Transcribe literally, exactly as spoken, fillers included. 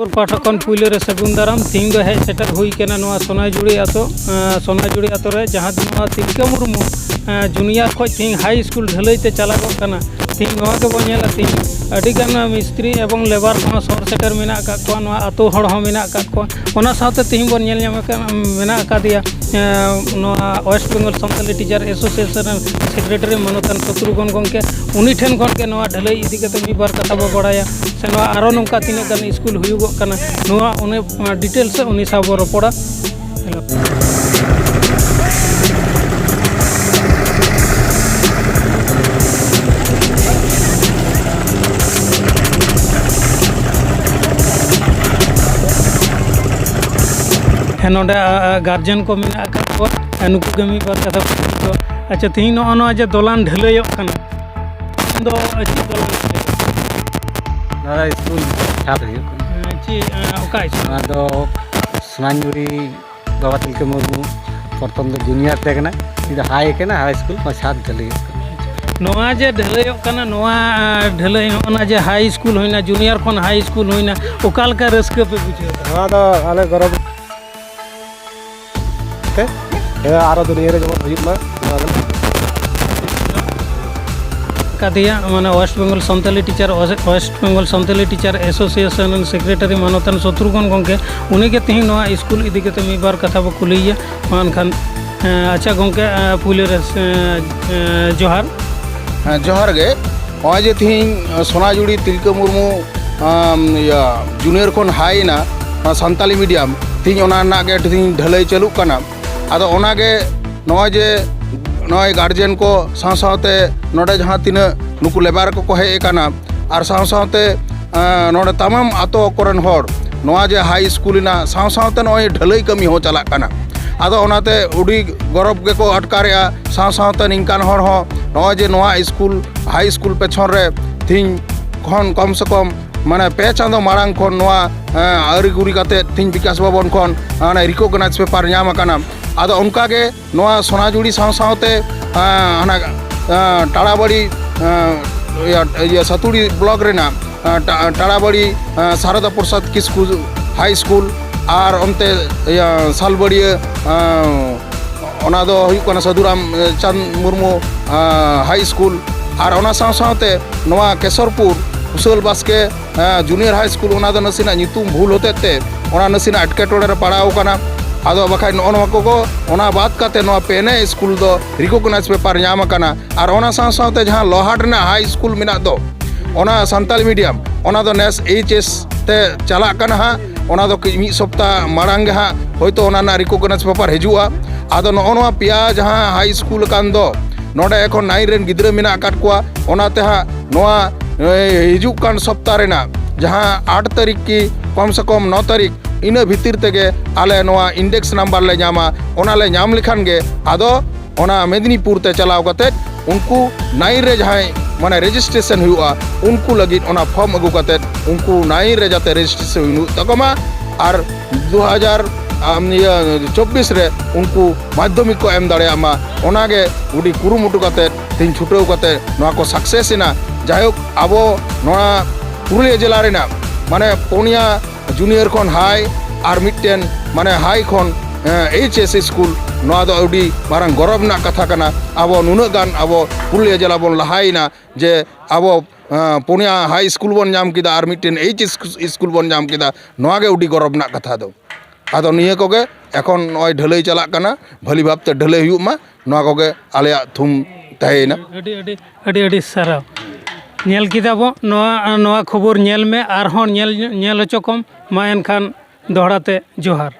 ᱯᱟᱦᱴᱟ ᱠᱷᱚᱱ ᱯᱩᱭᱞᱩ ᱨᱮ ᱥᱟᱹᱜᱩᱱ ᱫᱟᱨᱟᱢ᱾ ᱛᱤᱦᱤᱧ ᱫᱚ ᱦᱮᱡ ᱥᱮᱴᱮᱨ ᱦᱩᱭ ᱠᱟᱱᱟ ᱱᱚᱣᱟ ᱥᱚᱱᱟᱡᱩᱲᱤ ᱟᱛᱳ, ᱮᱸ, ᱥᱚᱱᱟᱡᱩᱲᱤ ᱟᱛᱳ ᱨᱮ, ᱡᱟᱦᱟᱸ ᱫᱚ ᱱᱚᱣᱟ ᱛᱤᱞᱠᱟᱹ ᱢᱩᱨᱢᱩ, ᱮᱸ, ᱡᱩᱱᱤᱭᱟᱨ ᱠᱷᱚᱱ ᱛᱤᱦᱤᱧ ᱦᱟᱭ ᱥᱠᱩᱞ ᱰᱷᱟᱹᱞᱟᱹᱭ ᱛᱮ ᱪᱟᱞᱟᱜᱚᱜ ᱠᱟᱱᱟ᱾ ᱛᱤᱦᱤᱧ ᱱᱚᱣᱟ ᱜᱮᱵᱚᱱ ᱧᱮᱞᱟ, ᱛᱤᱦᱤᱧ ᱟᱹᱰᱤ ᱜᱟᱱ ᱢᱤᱥᱛᱨᱤ ᱮᱵᱚᱝ ᱞᱮᱵᱟᱨ ᱠᱚᱦᱚᱸ ᱥᱚᱦᱚᱨ ᱥᱮᱴᱮᱨ ᱢᱮᱱᱟᱜ ᱟᱠᱟᱫ ᱠᱚᱣᱟ, ᱱᱚᱣᱟ ᱟᱛᱳ ᱦᱚᱲ ᱦᱚᱸ ᱢᱮᱱᱟᱜ ᱟᱠᱟᱫ ᱠᱚᱣᱟ᱾ ᱚᱱᱟ ᱥᱟᱶᱛᱮ ᱛᱤᱦᱤᱧ ᱵᱚᱱ ᱧᱮᱞ ᱧᱟᱢ ᱟᱠᱟᱫ, ᱢᱮᱱᱟᱜ ᱟᱠᱟᱫᱮᱭᱟ, ᱮᱸ, ᱱᱚᱣᱟ West Bengal Santali teacher association ᱨᱮᱱ ᱥᱮᱠᱨᱮᱴᱟᱨᱤ ᱢᱟᱱᱚᱛᱟᱱ ᱥᱚᱛᱨᱩᱜᱷᱚᱱ ᱜᱚᱢᱠᱮ᱾ ᱩᱱᱤ ᱴᱷᱮᱱ ᱠᱷᱚᱱ ᱜᱮ ᱱᱚᱣᱟ ᱰᱷᱟᱹᱞᱟᱹᱭ ᱤᱫᱤ ᱠᱟᱛᱮ ᱢᱤᱫ ᱵᱟᱨ ᱠᱟᱛᱷᱟ ᱵᱚ ᱵᱟᱲᱟᱭᱟ, ᱥᱮ ᱱᱚᱣᱟ ᱟᱨᱚ ᱱᱚᱝᱠᱟ ᱛᱤᱱᱟᱹᱜ ᱜᱟᱱ ᱥᱠᱩᱞ ᱦᱩᱭᱩᱜᱚᱜ ᱠᱟᱱᱟ, ᱱᱚᱣᱟ ᱩᱱᱤ, ᱚᱱᱟ ᱰᱤᱴᱮᱞᱥ ᱥᱮ ᱩᱱᱤ ᱥᱟᱶ ᱵᱚ ᱨᱚᱯᱚᱲᱟ᱾ ᱦᱮᱸ, ᱱᱚᱰᱮ, ᱟ, ᱟ, ᱜᱟᱨᱡᱮᱱ ᱠᱚ ᱢᱮᱱᱟᱜ ᱟᱠᱟᱫ ᱠᱚᱣᱟ᱾ ᱦᱮᱸ, ᱱᱩᱠᱩ ᱜᱮ ᱢᱤᱫ ᱵᱟᱨ ᱠᱟᱛᱷᱟ ᱠᱚ᱾ ᱟᱪᱪᱷᱟ, ᱛᱤᱦᱤᱧ ᱱᱚᱜᱼᱚ ᱱᱚᱣᱟ ᱡᱮ ᱫᱚᱞᱟᱱ ᱰᱷᱟᱹᱞᱟᱹᱭᱚᱜ ᱠᱟᱱᱟ, ᱫᱚ ᱪᱮᱫ ᱫᱚᱞᱟᱱ ᱰᱷᱟᱹᱞᱟᱹᱭᱚᱜ ᱠᱟᱱᱟ? ᱱᱚᱣᱟ ᱥᱠᱩᱞ ᱪᱷᱟᱫᱽ ᱦᱩᱭᱩᱜ ᱠᱟᱱᱟ᱾ ᱦᱮᱸ, ᱪᱮᱫ, ᱮᱸ, ᱚᱠᱟ ᱥᱠᱩᱞ? ᱱᱚᱣᱟ ᱫᱚ ᱥᱚᱱᱟᱡᱩᱲᱤ ᱵᱟᱵᱟ ᱛᱤᱞᱠᱟᱹ ᱢᱩᱨᱢᱩ ᱯᱨᱚᱛᱷᱚᱢ ᱫᱚ ᱡᱩᱱᱤᱭᱟᱨ ᱛᱟᱦᱮᱸ ᱠᱟᱱᱟ, ᱱᱤᱛ ᱫᱚ ᱦᱟᱭ ᱠᱟᱱᱟ, ᱦᱟᱭ ᱥᱠᱩᱞ ᱱᱚᱣᱟ ᱪᱷᱟᱫᱽ ᱰᱷᱟᱹᱞᱟᱹᱭᱚᱜ ᱠᱟᱱᱟ᱾ ᱱᱚᱣᱟ ᱡᱮ ᱰᱷᱟᱹᱞᱟᱹᱭᱚᱜ ᱠᱟᱱᱟ, ᱱᱚᱣᱟ, ᱟᱸ, ᱰᱷᱟᱹᱞᱟᱹᱭ, ᱱᱚᱜᱼᱚ ᱱᱟ ᱡᱮ ᱦᱟᱭ ᱥᱠᱩᱞ ᱦᱩᱭᱱᱟ, ᱡᱩᱱᱤᱭᱟᱨ ᱠᱷᱚᱱ ᱦᱟᱭ ᱥᱠᱩᱞ ᱦᱩᱭᱱᱟ, ᱚᱠᱟ ᱞᱮᱠᱟ ᱨᱟᱹᱥᱠᱟᱹ ᱯᱮ ᱵᱩᱡᱷᱟᱹᱣ ᱮᱫᱟ? ᱱᱚᱣᱟ ᱫᱚ ᱟᱞᱮ ᱜᱚᱨᱚᱵᱽ ᱛᱮ, ᱟᱨᱚ ᱫᱩᱱᱤᱭᱟᱹ ᱨᱮ ᱡᱮᱢᱚᱱ ᱦᱩᱭᱩᱜ ᱢᱟ, ᱱᱚᱣᱟ ᱫᱚ᱾ ᱠᱟᱫᱮᱭᱟ, ᱢᱟᱱᱮ West Bengal Santali teacher, West Bengal Santali teacher association ᱨᱮᱱ ᱥᱮᱠᱨᱮᱴᱟᱨᱤ ᱢᱟᱱᱚᱛᱟᱱ ᱥᱚᱛᱨᱩᱜᱷᱚᱱ ᱜᱚᱢᱠᱮ, ᱩᱱᱤᱜᱮ ᱛᱮᱦᱮᱧ ᱱᱚᱣᱟ ᱥᱠᱩᱞ ᱤᱫᱤ ᱠᱟᱛᱮ ᱢᱤᱫ ᱵᱟᱨ ᱠᱟᱛᱷᱟ ᱵᱚ ᱠᱩᱞᱤᱭᱮᱭᱟ᱾ ᱢᱟ ᱮᱱᱠᱷᱟᱱ, ᱮᱸ, ᱟᱪᱪᱷᱟ ᱜᱚᱢᱠᱮ, ᱮᱸ, ᱯᱩᱭᱞᱩ ᱨᱮ, ᱮᱸ, ᱮᱸ, ᱡᱚᱦᱟᱨ᱾ ᱦᱮᱸ, ᱡᱚᱦᱟᱨ ᱜᱮ᱾ ᱱᱚᱜᱼᱚᱭ ᱡᱮ ᱛᱤᱦᱤᱧ, ᱟᱸ, ᱥᱚᱱᱟᱡᱩᱲᱤ ᱛᱤᱞᱠᱟᱹ ᱢᱩᱨᱢᱩ, ᱟᱢ, ᱤᱭᱟᱹ, ᱡᱩᱱᱤᱭᱟᱨ ᱠᱷᱚᱱ ᱦᱟᱭ ᱮᱱᱟ, ᱚᱱᱟ ᱥᱟᱱᱛᱟᱞᱤ ᱢᱤᱰᱤᱭᱟᱢ, ᱛᱤᱦᱤᱧ ᱚᱱᱟ ᱨᱮᱱᱟᱜ ᱜᱮ ᱛᱤᱦᱤᱧ ᱰᱷᱟᱹᱞᱟᱹᱭ ᱪᱟᱹᱞᱩᱜ ᱠᱟᱱᱟ᱾ ᱟᱫᱚ ᱚᱱᱟᱜᱮ ᱱᱚᱜᱼᱚᱭ ᱡᱮ ᱱᱚᱜᱼᱚᱭ ᱜᱟᱨᱡᱮᱱ ᱠᱚ ᱥᱟᱶ ᱥᱟᱶᱛᱮ ᱱᱚᱰᱮ ᱡᱟᱦᱟᱸ ᱛᱤᱱᱟᱹᱜ ᱱᱩᱠᱩ ᱞᱮᱵᱟᱨ ᱠᱚᱠᱚ ᱦᱮᱡ ᱟᱠᱟᱱᱟ, ᱟᱨ ᱥᱟᱶ ᱥᱟᱶᱛᱮ, ᱮᱸ, ᱱᱚᱰᱮ ᱛᱟᱢᱟᱢ ᱟᱛᱳ ᱠᱚᱨᱮᱱ ᱦᱚᱲ, ᱱᱚᱣᱟ ᱡᱮ ᱦᱟᱭ ᱥᱠᱩᱞ ᱨᱮᱱᱟᱜ ᱥᱟᱶ ᱥᱟᱶᱛᱮ ᱱᱚᱜᱼᱚᱭ ᱰᱷᱟᱹᱞᱟᱹᱭ ᱠᱟᱹᱢᱤ ᱦᱚᱸ ᱪᱟᱞᱟᱜ ᱠᱟᱱᱟ᱾ ᱟᱫᱚ ᱚᱱᱟᱛᱮ ᱟᱹᱰᱤ ᱜᱚᱨᱚᱵᱽ ᱜᱮᱠᱚ ᱟᱴᱠᱟᱨᱮᱜᱼᱟ᱾ ᱥᱟᱶ ᱥᱟᱶᱛᱮ ᱱᱤᱝᱠᱟᱱ ᱦᱚᱲ ᱦᱚᱸ ᱱᱚᱜᱼᱚᱭ ᱡᱮ ᱱᱚᱣᱟ ᱥᱠᱩᱞ, ᱦᱟᱭ ᱥᱠᱩᱞ ᱯᱮᱪᱷᱚᱱ ᱨᱮ ᱛᱤᱦᱤᱧ ᱠᱷᱚᱱ ᱠᱚᱢ ᱥᱮ ᱠᱚᱢ ᱢᱟᱱᱮ ᱯᱮ ᱪᱟᱸᱫᱚ ᱢᱟᱲᱟᱝ ᱠᱷᱚᱱ ᱱᱚᱣᱟ, ᱮᱸ, ᱟᱹᱨᱤ ᱜᱩᱨᱤ ᱠᱟᱛᱮ ᱛᱤᱦᱤᱧ ᱵᱤᱠᱟᱥ ᱵᱷᱚᱵᱚᱱ ᱠᱷᱚᱱ ᱚᱱᱟ ᱨᱤᱠᱚᱜᱱᱟᱭᱤᱡᱽ ᱯᱮᱯᱟᱨ ᱧᱟᱢ ᱟᱠᱟᱱᱟ᱾ ᱟᱫᱚ ᱚᱱᱠᱟ ᱜᱮ ᱱᱚᱣᱟ ᱥᱚᱱᱟᱡᱩᱲᱤ ᱥᱟᱶ ᱥᱟᱶᱛᱮ, ᱮᱸ, ᱦᱟᱱᱟ, ᱮᱸ, ᱴᱟᱲᱟᱵᱟᱲᱤ, ᱮᱸ, ᱤᱭᱟᱹ, ᱤᱭᱟᱹ, ᱥᱟᱹᱛᱩᱲᱤ ᱵᱞᱚᱠ ᱨᱮᱱᱟᱜ ᱟᱸ, ᱴᱟ-, ᱴᱟᱲᱟᱵᱟᱲᱤ, ᱟᱸ, ᱥᱟᱨᱚᱫᱟ ᱯᱨᱚᱥᱟᱫᱽ ᱠᱤᱥᱠᱩ ᱦᱟᱭ ᱥᱠᱩᱞ, ᱟᱨ ᱚᱱᱛᱮ, ᱤᱭᱟᱹ, ᱥᱟᱞᱵᱟᱲᱤᱭᱟᱹ, ᱟᱸ, ᱚᱱᱟ ᱫᱚ ᱦᱩᱭᱩᱜ ᱠᱟᱱᱟ ᱥᱟᱹᱫᱷᱩᱨᱟᱢ, ᱮ, ᱪᱟᱸᱫᱽ ᱢᱩᱨᱢᱩ, ᱟᱸ, ᱦᱟᱭ ᱥᱠᱩᱞ, ᱟᱨ ᱚᱱᱟ ᱥᱟᱶ ᱥᱟᱶᱛᱮ ᱱᱚᱣᱟ ᱠᱮᱥᱚᱨᱯᱩᱨ ᱠᱩᱥᱟᱹᱞ ᱵᱟᱥᱠᱮ, ᱟᱸ, ᱡᱩᱱᱤᱭᱚᱨ ᱦᱟᱭ ᱥᱠᱩᱞ, ᱚᱱᱟ ᱫᱚ ᱱᱟᱥᱮᱱᱟᱜ ᱧᱩᱛᱩᱢ ᱵᱷᱩᱞ ᱦᱚᱛᱮᱡ ᱛᱮ ᱚᱱᱟ ᱱᱟᱥᱮᱱᱟᱜ ᱮᱴᱠᱮᱴᱚᱬᱮ ᱨᱮ ᱯᱟᱲᱟᱣ ᱟᱠᱟᱱᱟ᱾ ᱟᱫᱚ ᱵᱟᱠᱷᱟᱡ ᱱᱚᱜᱼᱚ ᱱᱚᱣᱟ ᱠᱚᱠᱚ, ᱚᱱᱟ ᱵᱟᱫ ᱠᱟᱛᱮ ᱱᱚᱣᱟ ᱯᱮᱱᱮ ᱥᱠᱩᱞ ᱫᱚ recognize paper ᱧᱟᱢ ᱟᱠᱟᱱᱟ᱾ ᱟᱨ ᱚᱱᱟ ᱥᱟᱶ ᱥᱟᱶᱛᱮ ᱡᱟᱦᱟᱸ ᱞᱚᱦᱟᱴ ᱨᱮᱱᱟᱜ ᱦᱟᱭ ᱥᱠᱩᱞ ᱢᱮᱱᱟᱜ ᱫᱚ, ᱚᱱᱟ ᱥᱟᱱᱛᱟᱲᱤ medium, ᱚᱱᱟ ᱫᱚ ᱱᱮᱥ ᱮᱭᱤᱪ ᱮᱥ ᱛᱮ ᱪᱟᱞᱟᱜ ᱠᱟᱱᱟ ᱦᱟᱸᱜ᱾ ᱚᱱᱟ ᱫᱚ ᱠᱟᱹᱡ ᱢᱤᱫ ᱥᱚᱯᱛᱟ ᱢᱟᱲᱟᱝ ᱜᱮ ᱦᱟᱸᱜ ᱦᱳᱭᱛᱳ ᱚᱱᱟ ᱨᱮᱱᱟᱜ recognize paper ᱦᱤᱡᱩᱜᱼᱟ᱾ ᱟᱫᱚ ᱱᱚᱜᱼᱚ ᱱᱚᱣᱟ ᱯᱮᱭᱟ ᱡᱟᱦᱟᱸ ᱦᱟᱭ ᱥᱠᱩᱞ ᱟᱠᱟᱱ ᱫᱚ, ᱱᱚᱰᱮ ᱮᱠᱷᱚᱱ ᱱᱟᱭᱤᱱ ᱨᱮᱱ ᱜᱤᱫᱽᱨᱟᱹ ᱢᱮᱱᱟᱜ ᱟᱠᱟᱫ ᱠᱚᱣᱟ᱾ ᱚᱱᱟᱛᱮ ᱦᱟᱸᱜ ᱱᱚᱣᱟ, ᱮ, ᱦᱤᱡᱩᱜ ᱠᱟᱱ ᱥᱚᱯᱛᱟ ᱨᱮᱱᱟᱜ ᱡᱟᱦᱟᱸ ᱟᱴ ᱛᱟᱹᱨᱤᱠᱷ ᱠᱤ ᱠᱚᱢ ᱥᱮ ᱠᱚᱢ ᱱᱚ ᱛᱟᱹᱨᱤᱠᱷ, ᱤᱱᱟᱹ ᱵᱷᱤᱛᱤᱨ ᱛᱮᱜᱮ ᱟᱞᱮ ᱱᱚᱣᱟ index number ᱞᱮ ᱧᱟᱢᱟ᱾ ᱚᱱᱟ ᱞᱮ ᱧᱟᱢ ᱞᱮᱠᱷᱟᱱ ᱜᱮ ᱟᱫᱚ ᱚᱱᱟ ᱢᱮᱫᱽᱱᱤᱯᱩᱨ ᱛᱮ ᱪᱟᱞᱟᱣ ᱠᱟᱛᱮᱫ ᱩᱱᱠᱩ ᱱᱟᱭᱤᱱ ᱨᱮ ᱡᱟᱦᱟᱸᱭ ᱢᱟᱱᱮ registration ᱦᱩᱭᱩᱜᱼᱟ, ᱩᱱᱠᱩ ᱞᱟᱹᱜᱤᱫ ᱚᱱᱟ form ᱟᱹᱜᱩ ᱠᱟᱛᱮᱫ ᱩᱱᱠᱩ ᱱᱟᱭᱤᱱ ᱨᱮ ᱡᱟᱛᱮ registration ᱦᱩᱭᱩᱜ ᱛᱟᱠᱚ ᱢᱟ, ᱟᱨ ᱫᱩ ᱦᱟᱡᱟᱨ, ᱟᱢ, ᱤᱭᱟᱹ, ᱪᱚᱵᱵᱤᱥ ᱨᱮ ᱩᱱᱠᱩ ᱢᱟᱫᱽᱫᱷᱚᱢᱤᱠ ᱠᱚ ᱮᱢ ᱫᱟᱲᱮᱭᱟᱜ ᱢᱟ, ᱚᱱᱟᱜᱮ ᱟᱹᱰᱤ ᱠᱩᱨᱩᱢᱩᱴᱩ ᱠᱟᱛᱮᱫ ᱛᱮᱦᱮᱧ ᱪᱷᱩᱴᱟᱹᱣ ᱠᱟᱛᱮᱫ ᱱᱚᱣᱟ ᱠᱚ success ᱮᱱᱟ᱾ ᱡᱟᱭᱦᱳᱠ, ᱟᱵᱚ ᱱᱚᱣᱟ ᱯᱩᱨᱩᱞᱤᱭᱟᱹ ᱡᱮᱞᱟ ᱨᱮᱱᱟᱜ ᱢᱟᱱᱮ ᱯᱩᱱᱭᱟ ᱡᱩᱱᱤᱭᱚᱨ ᱠᱷᱚᱱ ᱦᱟᱭ ᱟᱨ ᱢᱤᱫᱴᱮᱱ ᱢᱟᱱᱮ ᱦᱟᱭ ᱠᱷᱚᱱ, ᱮᱸ, ᱮᱭᱤᱪ ᱮᱥ ᱥᱠᱩᱞ, ᱱᱚᱣᱟ ᱫᱚ ᱟᱹᱰᱤ ᱢᱟᱨᱟᱝ ᱜᱚᱨᱚᱵᱽ ᱨᱮᱱᱟᱜ ᱠᱟᱛᱷᱟ ᱠᱟᱱᱟ᱾ ᱟᱵᱚ ᱱᱩᱱᱟᱹᱜ ᱜᱟᱱ ᱟᱵᱚ ᱯᱩᱨᱩᱞᱤᱭᱟᱹ ᱡᱮᱞᱟ ᱵᱚᱱ ᱞᱟᱦᱟᱭᱮᱱᱟ ᱡᱮ ᱟᱵᱚ, ᱮᱸ, ᱯᱩᱱᱭᱟ ᱦᱟᱭ ᱥᱠᱩᱞ ᱵᱚᱱ ᱧᱟᱢ ᱠᱮᱫᱟ ᱟᱨ ᱢᱤᱫᱴᱮᱱ ᱮᱭᱤᱪ ᱮᱥ ᱥᱠᱩᱞ ᱵᱚᱱ ᱧᱟᱢ ᱠᱮᱫᱟ, ᱱᱚᱣᱟ ᱜᱮ ᱟᱹᱰᱤ ᱜᱚᱨᱚᱵᱽ ᱨᱮᱱᱟᱜ ᱠᱟᱛᱷᱟ ᱫᱚ᱾ ᱟᱫᱚ ᱱᱤᱭᱟᱹ ᱠᱚᱜᱮ ᱮᱠᱷᱚᱱ ᱱᱚᱜᱼᱚᱭ ᱰᱷᱟᱹᱞᱟᱹᱭ ᱪᱟᱞᱟᱜ ᱠᱟᱱᱟ, ᱵᱷᱟᱹᱞᱤ ᱵᱷᱟᱵᱽᱛᱮ ᱰᱷᱟᱹᱞᱟᱹᱭ ᱦᱩᱭᱩᱜ ᱢᱟ, ᱱᱚᱣᱟ ᱠᱚᱜᱮ ᱟᱞᱮᱭᱟᱜ ᱛᱷᱩᱢ ᱛᱟᱦᱮᱸᱭᱮᱱᱟ᱾ ᱟᱹᱰᱤ, ᱟᱹᱰᱤ, ᱟᱹᱰᱤ, ᱟᱹᱰᱤ ᱥᱟᱨᱦᱟᱣ᱾ ᱧᱮᱞ ᱠᱮᱫᱟ ᱵᱚ ᱱᱚᱣᱟ, ᱱᱚᱣᱟ ᱠᱷᱚᱵᱚᱨ ᱧᱮᱞ ᱢᱮ, ᱟᱨᱦᱚᱸ ᱧᱮᱞ, ᱧᱮᱞ ᱦᱚᱪᱚ ᱠᱚᱢ᱾ ᱢᱟ ᱮᱱᱠᱷᱟᱱ ᱫᱚᱦᱲᱟ ᱛᱮ ᱡᱚᱦᱟᱨ᱾